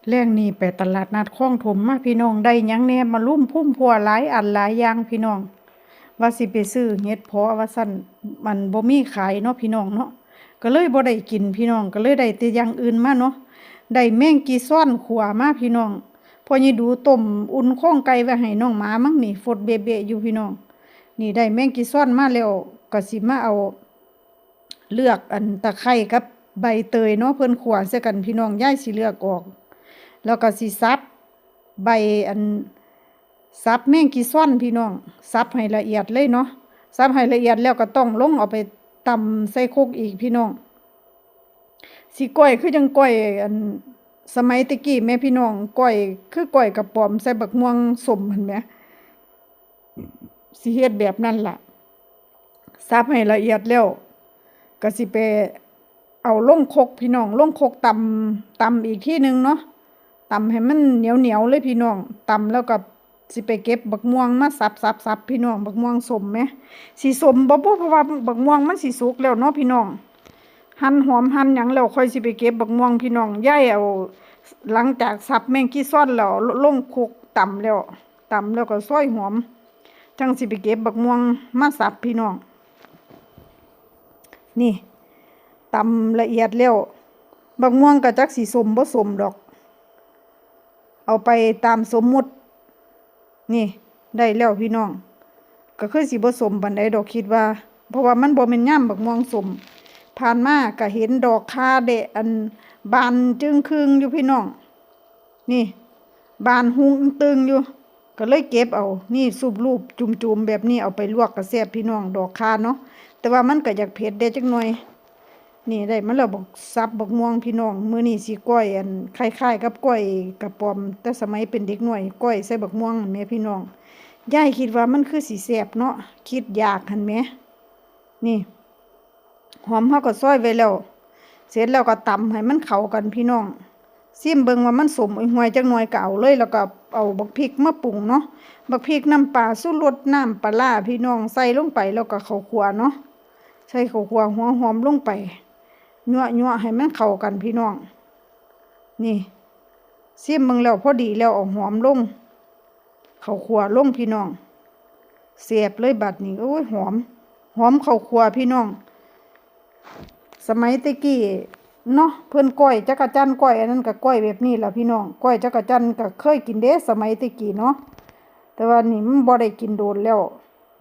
ແລງນີ້ໄປຕະຫຼາດນັດຄອງຖົມມາພີ່ນ້ອງ ໄດ້ຫຍັງແດ່ ມາລຸມພຸມພົວຫຼາຍອັນຫຼາຍຢ່າງພີ່ນ້ອງ ວ່າຊິໄປຊື້ເຫັດເພາະວ່າຊັ້ນ ມັນບໍ່ມີຂາຍເນາະພີ່ນ້ອງເນາະ ກໍເລີຍບໍ່ໄດ້ກິນພີ່ນ້ອງ ກໍເລີຍໄດ້ແຕ່ຢ່າງອື່ນມາເນາະ ໄດ້ແມງກີຊອນຂົ້ວມາພີ່ນ້ອງ ພໍ່ໃຫຍ່ດູຕົ້ມອຸ່ນໂຄງໄກ່ໄວ້ໃຫ້ນ້ອງໝາມັງນີ້ ຟົດເບະໆຢູ່ພີ່ນ້ອງ ນີ້ໄດ້ແມງກີຊອນມາແລ້ວ ກໍຊິມາເອົາ ເລືອກອັນຕະໄຄຮ້ກັບໃບເຕີຍເນາະ ເພິ່ນຂົ້ວໃສ່ກັນພີ່ນ້ອງ ຍາຍຊິເລືອກອອກ ແລ້ວກໍຊິສັບໃບອັນ ສັບແມງກີຊອນພີ່ນ້ອງ ສັບໃຫ້ລະອຽດເລີຍເນາະ ສັບໃຫ້ລະອຽດແລ້ວກໍຕ້ອງລົງເອົາໄປຕຳໃສ່ຄົກອີກພີ່ນ້ອງ ຊິກ້ອຍຄືຈັ່ງກ້ອຍອັນສະໄໝແຕ່ກີ້ແໝ່ພີ່ນ້ອງ ກ້ອຍຄືກ້ອຍກະປອມໃສ່ບັກມ່ວງສົ້ມຫັ້ນແໝ່ ຊິເຮັດແບບນັ້ນລະ ສັບໃຫ້ລະອຽດແລ້ວ ກະຊິໄປເອົາລົງຄົກພີ່ນ້ອງ ລົງຄົກຕຳ ຕຳອີກທີໜຶ່ງເນາະ ຕຳໃຫ້ມັນໜຽວໆເລີຍພີ່ນ້ອງ ຕຳແລ້ວກໍຊິໄປເກັບບັກມ່ວງມາສັບໆໆ ພີ່ນ້ອງ ບັກມ່ວງສົ້ມແໝ່ ຊິສົ້ມບໍ່ບຸ ເພາະວ່າບັກມ່ວງມັນຊິສຸກແລ້ວເນາະພີ່ນ້ອງ ຫັ່ນຫອມຫັ່ນຫຍັງແລ້ວ ຂ້ອຍຊິໄປເກັບບັກມ່ວງພີ່ນ້ອງ ຍາຍເອົາ ຫຼັງຈາກສັບແມງກີຊອນແລ້ວ ລົງຄົກຕຳແລ້ວ ຕຳແລ້ວກໍຊອຍຫອມ ຈັ່ງຊິໄປເກັບບັກມ່ວງມາສັບພີ່ນ້ອງ ນີ້ ຕຳລະອຽດແລ້ວ ບັກມ່ວງກໍຈັກຊິສົ້ມບໍ່ສົ້ມດອກ ເອົາໄປຕາມສົມມຸດ ນີ້ ໄດ້ແລ້ວພີ່ນ້ອງ ກໍຄືຊິບໍ່ສົ້ມປານໃດດອກຄິດວ່າ ເພາະວ່າມັນບໍ່ແມ່ນຍາມບັກມ່ວງສົ້ມ ຜ່ານມາກໍເຫັນດອກຂ່າແດະ ອັນ ບານຈຶ່ງຄຶ່ງຢູ່ພີ່ນ້ອງ ນີ້ ບານຮຸ່ງຕຶງຢູ່ ກໍເລີຍເກັບເອົາ ນີ້ ສຸບຮູບຈຸ່ມໆແບບນີ້ ເອົາໄປລວກກໍແຊບພີ່ນ້ອງ ດອກຂ່າເນາະ ແຕ່ວ່າມັນກໍຢາກເຜັດແດ່ຈັກໜ່ອຍ ນີ້ ໄດ້ມາແລ້ວ ບັກ ສັບບັກມ່ວງພີ່ນ້ອງ ມື້ນີ້ຊິກ້ອຍ ອັນ ຄ້າຍໆກັບກ້ອຍກະປອມ ແຕ່ສະໄໝເປັນເດັກນ້ອຍ ກ້ອຍໃສ່ບັກມ່ວງຫັ້ນແໝ່ພີ່ນ້ອງ ຍາຍຄິດວ່າມັນຄືຊິແຊບເນາະ ຄິດຢາກຫັ້ນແໝ່ ນີ້ ຫອມເຮົາກໍຊອຍໄວ້ແລ້ວ ເສັດແລ້ວກໍຕຳໃຫ້ມັນເຂົ້າກັນພີ່ນ້ອງ ຊີມເບິ່ງວ່າມັນສົ້ມຫ່ວຍໆຈັກໜ່ອຍກໍເອົາເລີຍ ແລ້ວກໍເອົາບັກພິກມາປຸງເນາະ ບັກພິກ ນ້ຳປາ ຊູລົດ ນ້ຳປາລ້າພີ່ນ້ອງ ໃສ່ລົງໄປ ແລ້ວກໍເຂົ້າຂົ້ວເນາະ ໃສ່ເຂົ້າຂົ້ວ ຫົວຫອມລົງໄປ ຍົວະໆໃຫ້ມັນເຂົ້າກັນພີ່ນ້ອງ ນີ້ ຊີມເບິ່ງແລ້ວພໍດີແລ້ວ ເອົາຫອມລົງ ເຂົ້າຂົ້ວລົງພີ່ນ້ອງ ແຊບເລີຍບາດນີ້ ໂອ້ຍ ຫອມ ຫອມເຂົ້າຂົ້ວພີ່ນ້ອງ ສະໄໝແຕ່ກີ້ເນາະ ເພິ່ນກ້ອຍຈັກກະຈັ່ນ ກ້ອຍອັນນັ້ນກໍກ້ອຍແບບນີ້ລະພີ່ນ້ອງ ກ້ອຍຈັກກະຈັ່ນກໍເຄີຍກິນເດ້ ສະໄໝແຕ່ກີ້ເນາະ ແຕ່ວ່ານີ້ມັນບໍ່ໄດ້ກິນໂດນແລ້ວ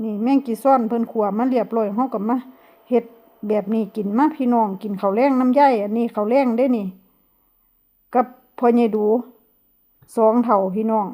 ນີ້ແມງກີຊອນເພິ່ນຂົ້ວມາລຽບຮ້ອຍ ເຮົາກໍມາເຮັດແບບນີ້ກິນ ມາພີ່ນ້ອງ ກິນເຂົ້າແລງນຳຍາຍ ອັນນີ້ເຂົ້າແລງເດ້ນີ້ ກັບພໍ່ໃຫຍ່ດູ ສອງເຖົ້າພີ່ນ້ອງ